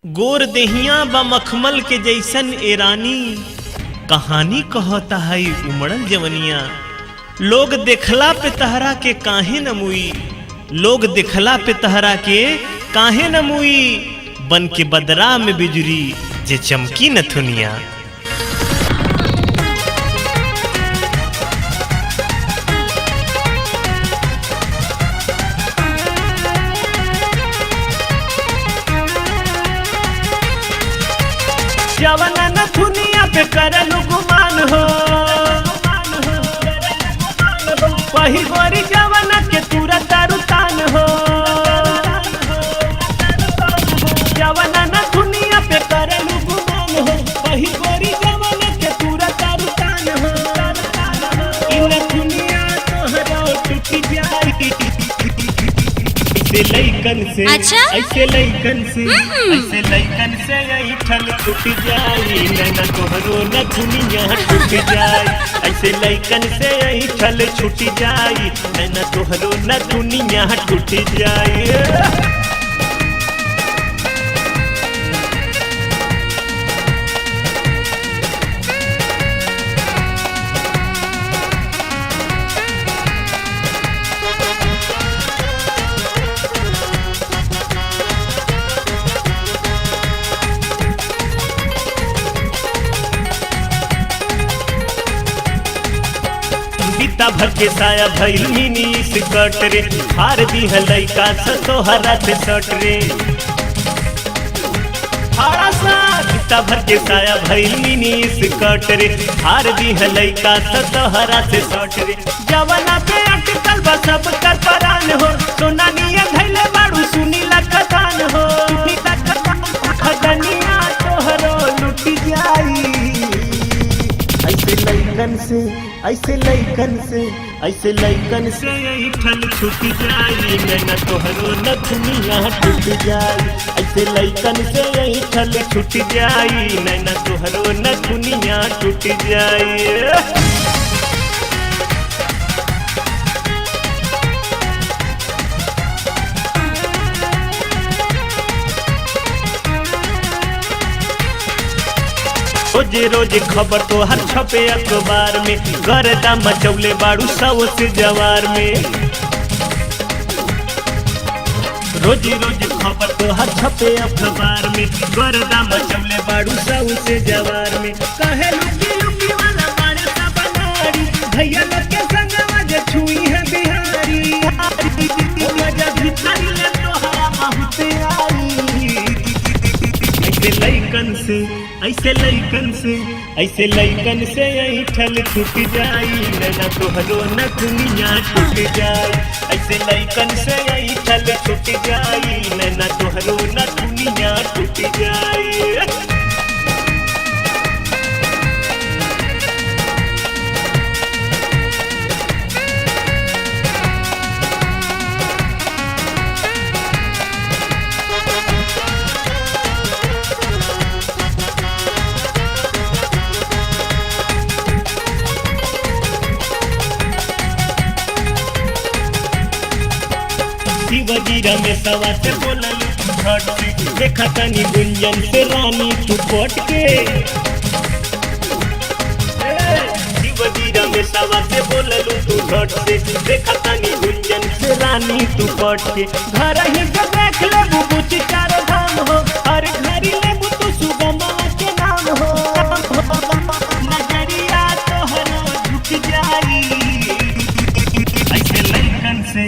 गोर देहिया बा मखमल के जैसन ए रानी, कहानी कहता है उमड़ल जवनिया। लोग देखला पे तहरा के काहे न मुई, लोग देखला पे तहरा के काहे न मुई, बन के बदरा में बिजुरी जे चमकी न थुनिया। जवन नथुनिया पे करल गुमान हो, वही गोरी जवन के तुरा तारू तान हो। जवन नथुनिया पे करल गुमान हो, वही गोरी जवन के तुरा तारू तान हो। इ नथुनिया तोहरो टूट जाई ऐसे लइकन से, अच्छा? ऐसे लइकन से, ऐसे लइकन से ऐठल टूट जाई, नैना तोहरो नथुनिया टूट जाई। ऐसे लइकन से ऐठल छूट जाई, नैना तोहरो नथुनिया टूट जाई। बीता भर के साया भइल मिनी स्कर्ट रे, हार दी है लइका स तोहरा से शर्ट रे। हारा सा बीता भर के साया भइल मिनी स्कर्ट रे, हार दी है लइका स तोहरा से शर्ट रे। जवना पे अटकल बा सब कर परान हो, सोना नियन धइले बाड़ू सुनीला कथान हो। सुनीला कथान खदनिया तोहरो लुट जाई ऐसे लइकन से, ऐसे लइकन से, ऐसे लइकन से ऐठल छूट जाई, नैना तोहरो नथुनिया टूट जाई। ऐसे लइकन से ऐठल छूट जाई, नैना तोहरो नथुनिया टूट जाई। रोजे रोज खबर तो हर छपे अखबार में, गर्दा मचौले बाड़ू सौ से जवार में। रोज रोज खबर तो हर छपे अखबार में, गर्दा मचौले बाड़ू सौ से जवार में। कहे लुकी लुकी वाला बाड़े सा बनाड़ी, भैया लोग के संगवा जे छुई है बिहारी। ओ मजा भिखारी ले तोहरा बहुत आई ऐसे लइकन से, ऐसे लइकन से, ऐसे लइकन से ऐठल छूट जाई, नैना तोहरो नथुनिया टूट जाई। ऐसे लइकन से ऐठल छूट जाई, नैना तोहरो नथुनिया टूट जाई। शिवजी रमेशवा से बोलल झट से, देखा तनी गुंजन से रानी तू पट के। शिवजी रमेशवा से बोलल तू झट से, देखा तनी गुंजन से रानी तू पट के। घर ही से देख ले बुबुची चारो धाम हो, हर घरी लेबू तू सुगमा के नाम हो। नजरिया तोहरो झुक जाई ऐसे लइकन से,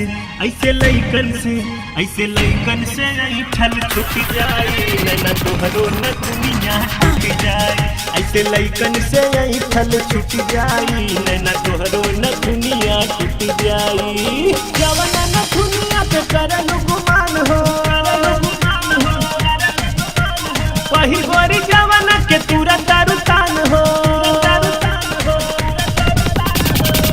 ऐसे लइकन से, ऐसे लइकन से ऐठल छूट जाई, नैना तोहरो नथुनिया टूट जाई। ऐसे लइकन से ऐठल छूट जाई, नैना तोहरो नथुनिया टूट जाई। जवन नथुनिया पे करल गुमान हो, वही गोरी जवन के तुरा तारू तान हो।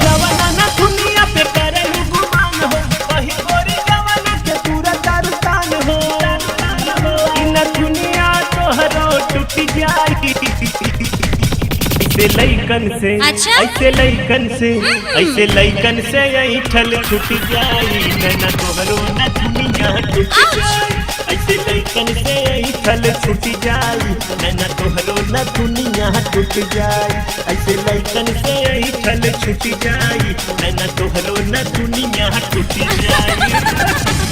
जवन नथुनिया पे करल गुमान हो, वही गोरी जवन के तुरा तारू तान हो। इ नथुनिया तोहरो टूट जाई ऐसे लइकन से, अच्छा? ऐसे लइकन से, ऐसे लइकन से ऐठल छूट जाई, नैना तोहरो नथुनिया टूट जाई। ऐसे लैकन से ऐठल छूट जाई, नैना तोहरो न दुनिया टूट जाई। ऐसे लैकन से ऐठल छूट जाई, नैना तोहरो न दुनिया टूट जाई।